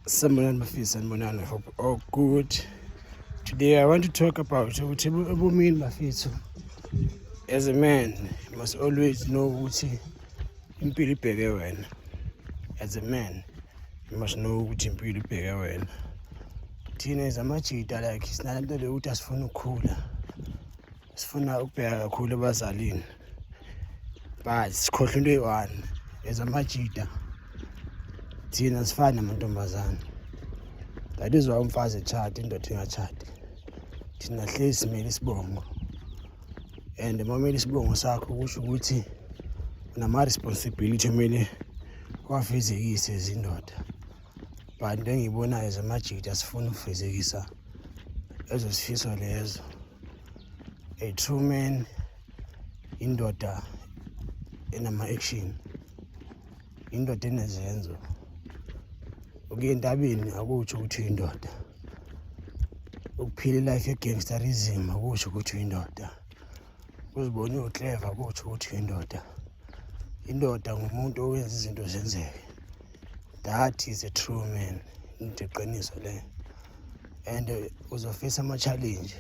Sanibonani bafethu, sanibonani. I hope all good. Today I want to talk about ukuthi ebomini bafethu, as a man you must always know ukuthi impilo ibheke wena. As a man you must know ukuthi impilo ibheke wena. Thina as amajita, like, sinalento le ukuthi asifuna ukukhula, sifuna ukubheka kakhulu ebazalini, but sikhohlwa into eyi-one. As amajita thina sifani namantombazane. That is why umfazi etshata, indoda ingatshati. Thina hlezi simele isibongo, and uma umele isibongo sakho kusho ukuthi unama-responsibility kumele uwafezekise ezindoda. But into engiyibonayo, zamajita sifuna ukufezekisa ezo sifiso lezo. A true man, indoda enama-action, indoda enezenzo. Ukuya entabeni akutsho ukuthi uyindoda. Ukuphila i-life ye-gangsterism akusho ukuthi uyindoda. Uzibone u-clever akutsho ukuthi uyindoda. Indoda ngumuntu owenza izinto zenzeke. That is a true man, into eqiniso leyo. And uzofisa ama-challenge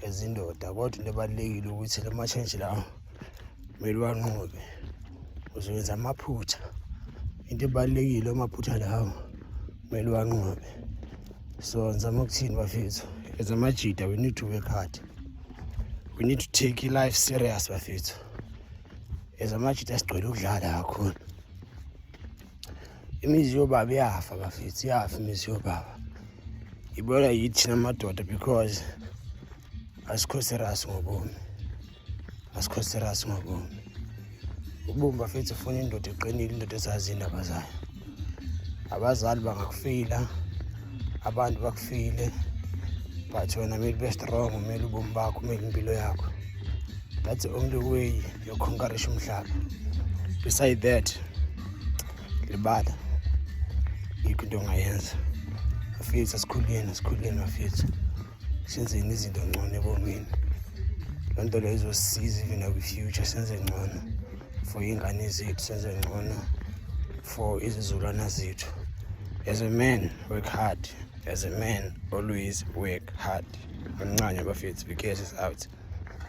ezindoda, kodwa into ebalulekile ukuthi la ma-challenge lawo kumele uwanqobe. Uzowenza amaphutha, into ebalulekile, amaphutha lawo kumele uwanqobe. So ngizama ukuthini bafethu? As amajita we need to work hard, we need to take life serious bafethu. As amajita sigcwele ukudlala kakhulu. Imizi yobaba iyafa bafethu, iyafa imizi yobaba, ibona yithi thina amadoda, because asikho serious ngobomi, asikho serious ngobomi. Ubomi bafethu ufuna indoda eqinile, indoda ezazi indaba zayo. Abazali bangakufila, abantu bakufile, but wena kumele ube strong, kumele ubomi bakho, kumele impilo yakho. That's the only way yoku-conquerisha umhlaba. Beside that, libala, yikho into ongayenza bafethu. Asikhuleni, asikhuleni bafethu, senzeni izinto ngcono ebomini. Loo nto leyo izosisiza even nakwi-future, senze ngcono for iy'ngane zethu, senze ngcono for izizukulwana zethu. As a man, work hard. As a man, always work hard. Omncane bafethu, because is out.